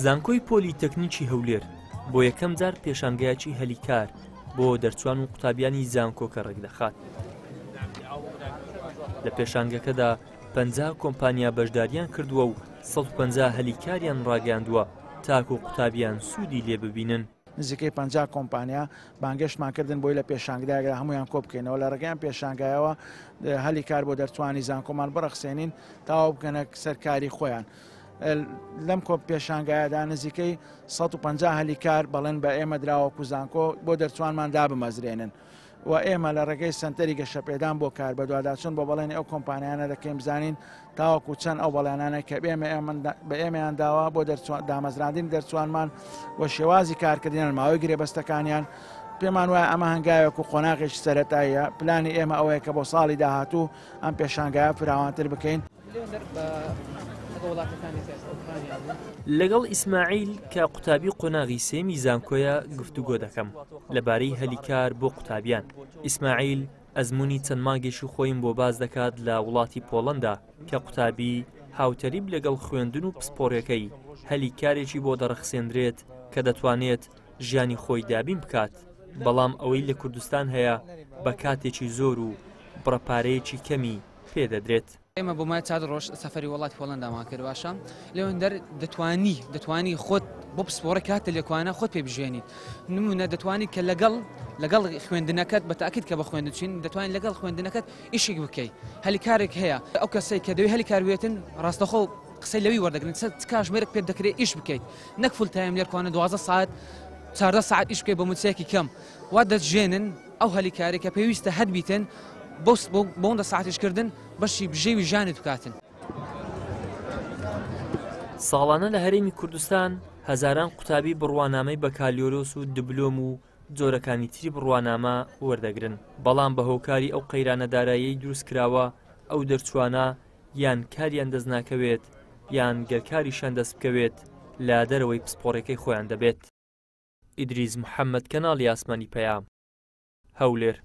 زانکۆی پۆلی تەکنیکی هەولێر بۆ یەکەم جار پێشانگایەکی هەلی کار بۆ دەرچوان و قوتابیانی زانکۆکە ڕێکدەخات. لە پێشانگەکەدا 50 کۆمپانیا بەشداریان کردووە و 150 هەلی کاریان ڕاگەیاندووە تاکو قوتابیان سوودی لێ ببینن. نزیکەی 50 کۆمپانیا بانگێشتمان کردن بۆی لە پێشانگایەکدا هەمویان کۆبکەینەوە لە ڕێگەیان پێشانگایەوە هەلی کار بۆ دەرچوانی زانکۆمان بڕەخسێنین تاوا بکەنە سەر کاری خۆیان. لەم کۆ پێشانگایەدا نزیکەی 150 هەلی کار بەڵێن بە ئێمە دراوەکو زانکۆ بۆ دەرچوانمان دابمەزرێنن. و ئێمە لە ڕێگەی سەنتەری گەشەپێدان بۆ کار بەدواداچوون بۆ بەڵێنی ئەو کۆمپانیانە دەکەین بزانین تاوەکو چەند ئەو بەڵێنانە کە ئێمە بە ئێمەیان داوە بۆ دامەزراندنی دەرچوانمان و شێوازی کارکردنیان ماوەی گرێبەستەکانیان پێمان وایە ئەمە هەنگاوێک و قۆناغێکی سەرەتاییە پلانی ئێمە ئەوەیە کە بۆ ساڵی داهاتوو ئەم پێشانگایە فراوانتر بکەین. لەگەڵ ئیسماعیل کە قوتابی قۆناغی سێیەمی زانکۆیە گفتوگۆ دەکەم لەبارەی هەلی کار بۆ قوتابیان. ئیسماعیل ئەزموونی چەند مانگێکی خۆیم بۆ باس دەکات لە وڵاتی پۆڵەندا کە قوتابی هاوتەریب لەگەڵ خوێندن و پسپۆڕیەکەی هەلی کارێکی بۆ دەڕەخسێندرێت کە دەتوانێت ژیانی خۆی دابین بکات، بەڵام ئەوەی لە کوردستان هەیە بە کاتێکی زۆر و بڕە پارەیەکی کەمی پێ دەدرێت. ئێمە بۆ مای چاد ڕۆژ سەفەری وڵاتی هۆڵەندامان کرد باشە لەوەندەر دەتوانی دەتوانی خۆت بۆ پسپۆڕی کاتە لێکوانە خۆت پێ بژێنیت نمونە دەتوانی کە لەگەڵ لەگەڵ خوێندنەکەت بە تاکیت کە بە خوێندن چین دەتوانین لەگەڵ خوێندنەکەت ئیشێک بکەیت هەلی کارێک هەیە ئەو کەسەی کە دەوێت هەلی کار بێتن ڕاستەخۆ قسەی لەوی وەردەگرن چ کاژمێرێک پێت دەکرێت ئیش بکەیت نەک full time لێرکوانە 12 ساعت 14 ساعت ئیش بکەیت بە موچەیەکی کەم وا دەتژێنن ئەو هەلی کارەی کە پێویستە هەت بیتن بۆ بۆندە ساعتیش کردن بەشی بژێوی ژیانت بکاتن. ساڵانە لە هەرێمی کوردستان هەزاران قوتابی بڕوانامەی بەکالیۆرۆس و دبلۆم و جۆرەکانی تری بڕوانامە وەردەگرن، بەڵام بە هۆکاری ئەو قەیرانە داراییەی دروستکراوە ئەو دەرچووانە یان کاریان دەستناکەوێت یان گەر کاریشیان دەستبکەوێت لە دەرەوەی پسپۆڕیەکەی خۆیان دەبێت. ئیدریس محەمەد کەناڵی ئاسمانی پەیام، هەولێر.